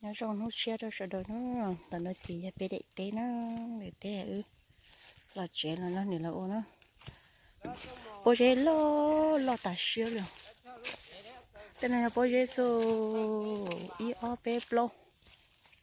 Nyob zoo hnub tshiab rau sawv daws na, ntawm no ces yog peb daim teb na, daim teb wb los tsev los no nws los ua na. Pob zeb loj loj tas siab li. Tej no yog pob zeb xwb, ib ob peb plaub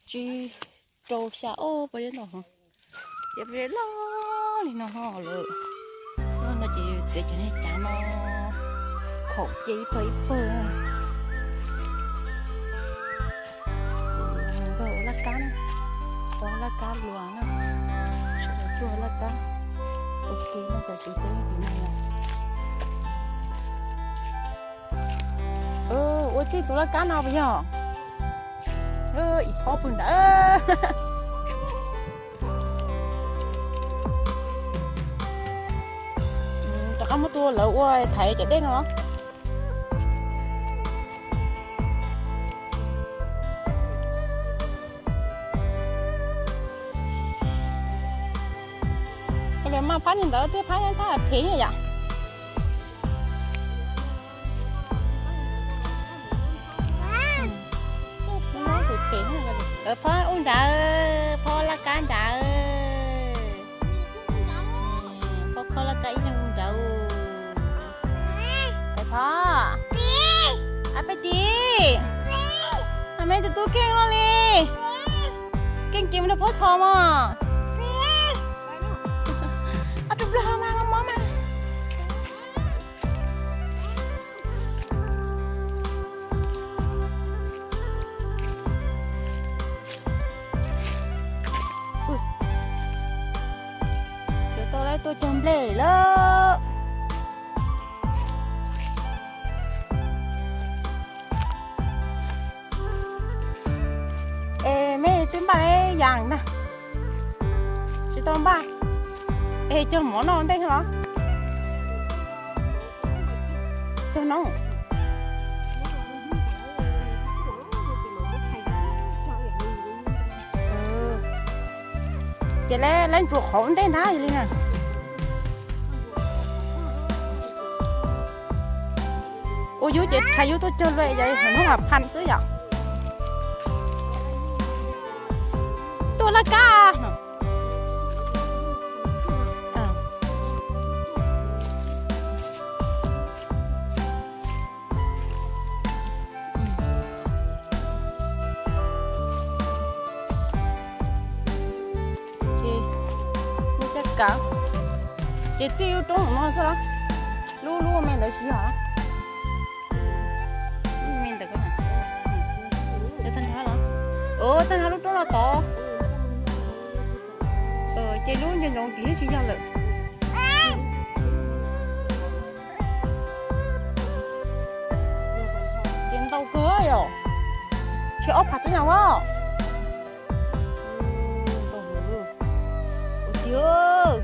tsib rau xya ob pob zeb ntau heev. Ces pob zeb loj li no lawm. No ces txiav cov niag cav no khaum cia ib pawg ib pawg. Nkawd ua laj kab na, ua laj kab luas na, sawv daws tuaj laj kab ua ke no cov txiv teb pim no. Ua txij tus laj kab no puas yog? Ib phob pug nrad. Rov qab muab tua lawv ua thaiv cov dej no los. Lawv mas phab li ntawd twb phab nyob ntxhab phem yom. Lawv phab ub nrad, phab laj kab nrad. Phab khob laj kab ib leeg nrad. Phab, ab peb tis, a me tus tub keej loj li. Keej ces mus nrog phab txhos mog. Ob tug nplog mas mob mas. Yuav tau lawv tuaj cog nplej lawm. Es me twb npaj li yas na. Tsis tau npaj. Es cog mov noj ntej los? Cog no. Ces lawv ntsuas qhov ntej ntag li na. Ua yub ces rhais yub tuaj cog lawm, yog hnub ha phaj xwb yom. Tuaj laj kab. Ces muaj caj kav, ces txij lub roob no xwb los? Lub, lub me ntawd tsis yog los? Lub me ntawd, tag nrho los? Tag nrho lub roob no tod. Ces lub ntsia ntsoov tid tsis yog lawm. Ces ntau kawg yom. Tsis ob phav tub nyam as. Ua tiag.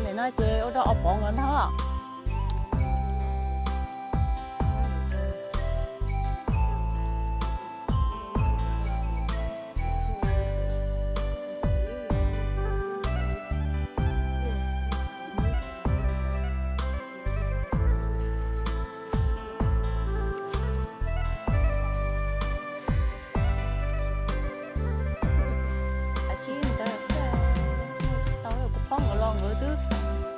Nim no ces ua rau ob pov nkawd ntag. Tsis tau, kuv phob nkawd los nkawd twb,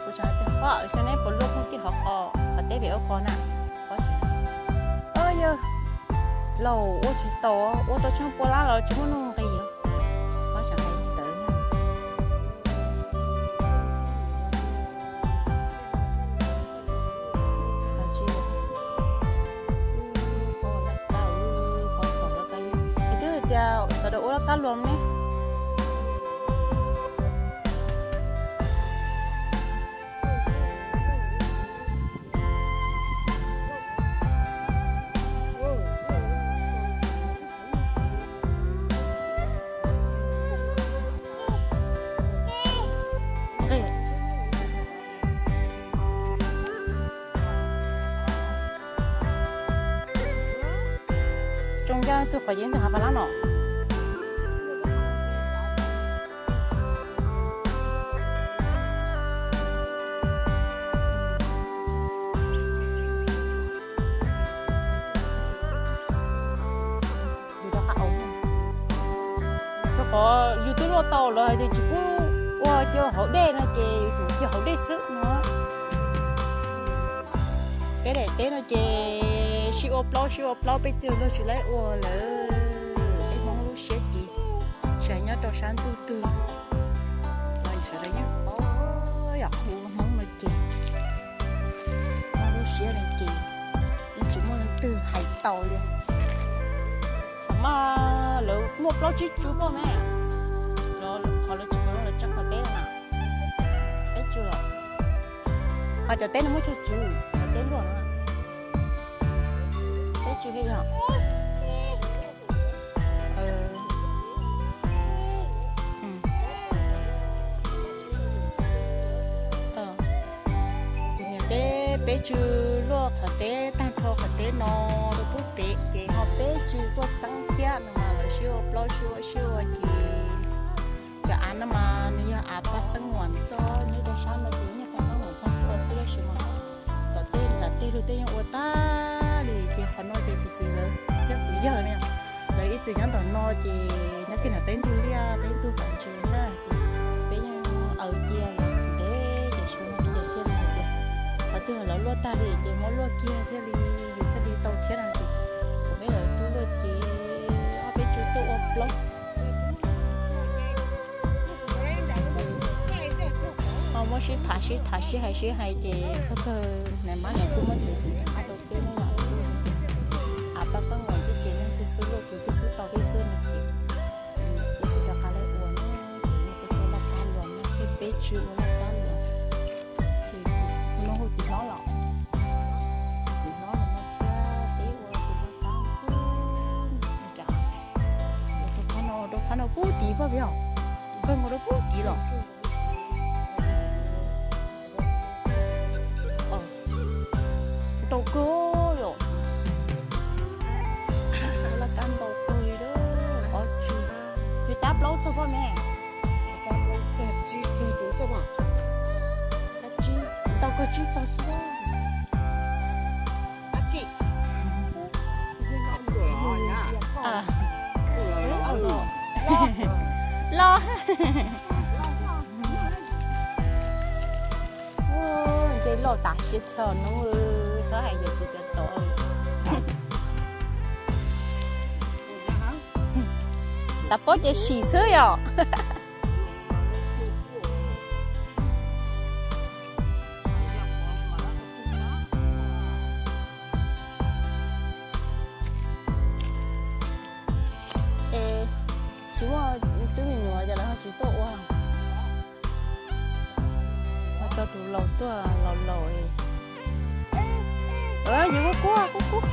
kuv tseem hais tias phob, xyov neb puas luaj phob tij hov qos, qhov teb pem ua qos na. Phob tseem, yawg laus ua tsis tau, ua tau tsheej pua lab los tsis muaj nuj nqis. Phob tseem hais li ntawd. Twb tias sawv daws ua laj kab luam ne. Rau ncaj leej twg qhov ces leej twg hav pas lab no. Rau qhov yus twb luaj tau lawm hais tias tsis pub ua cia hauv dej no ces yuav tsum cia hauv dej xwb no. Peb daim teb no ces sib ua plaub sib ua plaub, peb twb luag tsis laib ua lawm. Peb Hmoob lub siab ces tsis hais nyob rau sab ntuj twg los sawv daws yeej paub, yog qhov Hmoob no ces Hmoob lub siab no ces yeej tsis muaj leej twg hais tau li. Xav mas lawv muaj plaub tsib tsu poj me, qhov lawv tsis pub lawv tseem qhov teb na, peb tsu los. Qhov cov teb no muaj tsawg tsu, cov teb luaj no, peb tsu li yog. Peb, peb tsu luaj qhov teb tag nrho qhov teb no rau pub pem ces ho peb tsu tuaj txeeb thiab no mas lawv sib ua plaub sib ua sib ua ces cov av no mas nws yog av paj xeeb uas xwb, nyob rau sab no ces nyiaj paj xeeb uas tag nrho xwb tab sis mas tom tej nram tej lug tej yeej ua tag li ces qhov no ces kuv txiv lawv thiab kuv yawg ne, lawv ib txwm nyob ntawm no ces nyob kiag ntawm peb ntug liaj peb ntug tom ntses na ces peb yeej aws cia ntev ces xyov no kiag thiaj li hais tias qhov twg lawv luaj tag li ces muab luaj kiag thiaj li yus thiaj li tau thiab no ces kuv peb lawv twb luaj ces ob peb tsu tuaj ua plaub. Ho muab sib tham sib tham sib hais sib hais ces txog kawg nais mab nws kuj muab txiav txim rov qab rau peb ne yom. Av paj xeeb uas twb ces leej twg xub luaj ces twg xub tau peb xwb no ces peb kuj rov qab lawv ua ne ces peb tuaj laj kab luas no peb, peb tsu ua laj kab luas. Ces tus no hu txiv hlob los, txiv hlob los no thiab peb ua tus laj kab nram, rau phab no, rau phab no pub tid pog vim os, kawg nkaus rau pub tid los. Ntau kawg yom. Laj kab ntau kawg li, ob tsu, yog cab plaub txog poj me. Ntau kawg tsib txog xwb. Los, ntsej loj tas siab thiab hnub, txhob hais yam twg cov tod. Xav paub ces sim xwb yom. Es tsis muaj tub me nyuam ces lawv ho tsis tuaj ua. Ho tso tus laus tuaj laus laus. Yus kuj kub kub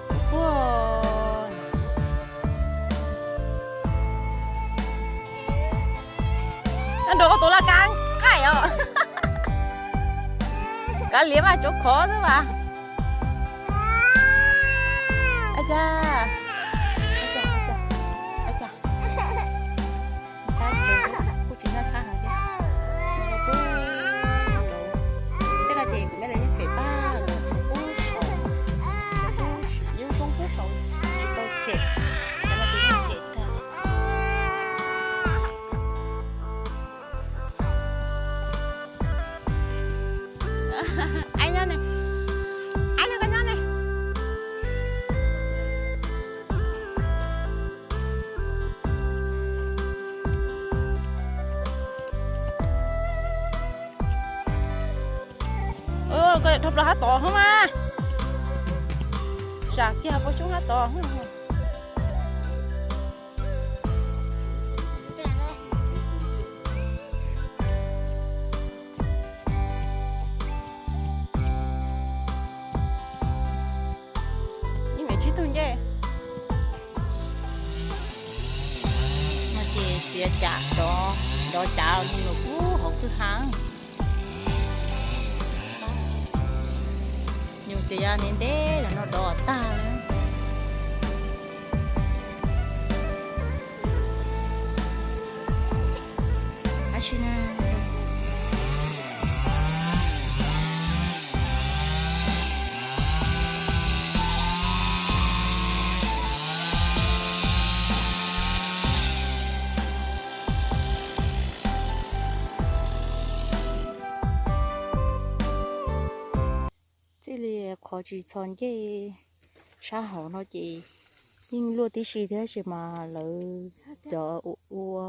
kub kub. Nrog koj tus laj kab qaij os. Kav liam mas tsuav khov xwb mas. Kuj tsis nyob tshab heev thiab. Tej no ces kuv me li ib txhais tag los tsuas kub saud, tsuas kub, yus zoo kub saud tsis tau txhem, cov no ces yeej txhem tag. Ai nyob ne, ai nyob koj nyob ne. Koj dhau plaws hab tod hov mas. Zam kiag hauv paus xyoob hab tod. Ib me tsib tug ncej. No ces txiav cas dov, dov cas los kub hauv kwj ha. Nyuam txiv yog ntev ntev los no dov tag. tsi na. Txij li qhov tsis txhos ncej sab hauv no ces yeej luaj tib si thiab, tab sis mas lawv cov ua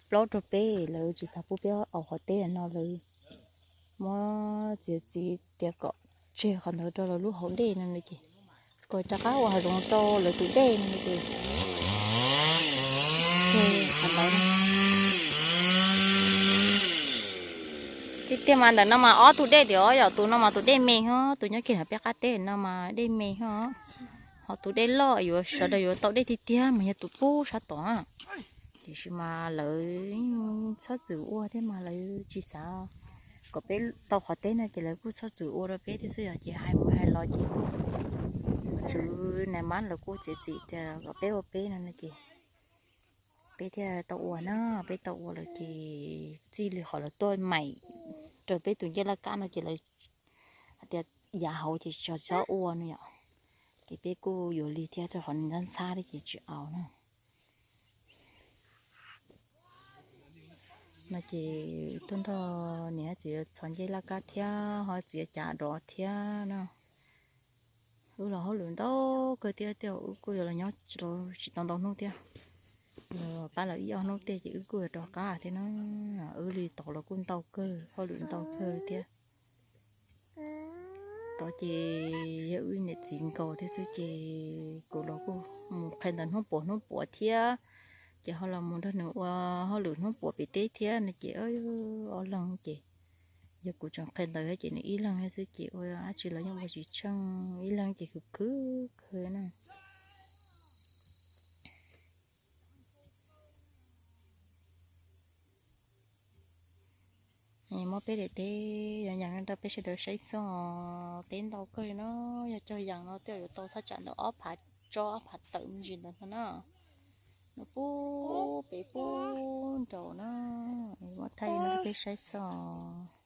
plaub rau peb lawv tsis xav pub peb aus qhov teb no, lawv muab txiav txim tias kom tseg qhov ntawd rau lawv lub hauv dej no no ces kom rov qab ua hav zoov rau lawv tus dej no no ces tseg qhov ntawd. Tiag tiag mas ntawm no mas ob tug dej tiag os, yog tus no mas tus dej me hos, tus nyob kiag peb qab teb no mas dej me hos, ho tus dej loj yuav sawv daws yuav tau dej tiag tiag mas yog tus pub sab tod. Tiam sis mas lawv txhob txwm ua thiab mas lawv tsis xav kom peb tau qhov teb no ces lawv kuj txhob txwm ua rau peb thiab xwb, yog ces hais mus hais los ces tswv nais mab lawv kuj txiav txim tias kom peb ua peb no no ces peb thiaj tau ua na, peb tau ua lawm ces txij li qhov lawv tuaj maim rau peb tus ncej laj kab no ces lawv hais tias yav hauv ces tsis txhob ua no yom, ces peb kuj yuav lig thiab rau qhov nws ntxhab ntxhab thiab ces tsis aus na. No ces tuaj nrog niam txiv txhos ncej laj kab thiab ho txiav cav dov thiab no. Wb los hauj lwm ntau kawg thiab, wb kuj yuav los nyob tsis tau ntau hnub thiab, pab lawv ib ob hnub tej ces wb kuj yuav rov qab thiab na. Wb li tod los kuj ntau kawg, hauj lwm ntau kawg thiab. Tod ces yog wb niam txiv nkaus thiab xwb ces kuv los kuj mus qhia ntawv hnub puas hnub puas thiab, ces ho los mus nrog nws ua hauj lwm hnub puas pem teb thiab no ces ob leeg ces yog kuv tseem qhia ntawv ces nws ib leeg thiab xwb ces ua dab tsi los yeej ua tsis tsheej, ib leeg ces khwv khwv khwv na. Muab peb daim teb yos yas rau peb sawv daws saib xwb os, teb ntau kawg li no, yog cog yas no tej zaum yuav tau thaj tsam ntawm ob phav tsob ob phav tawm me ntsis ntawd no na. No pub pem pub nraud na, muab thaij rau peb saib xwb os.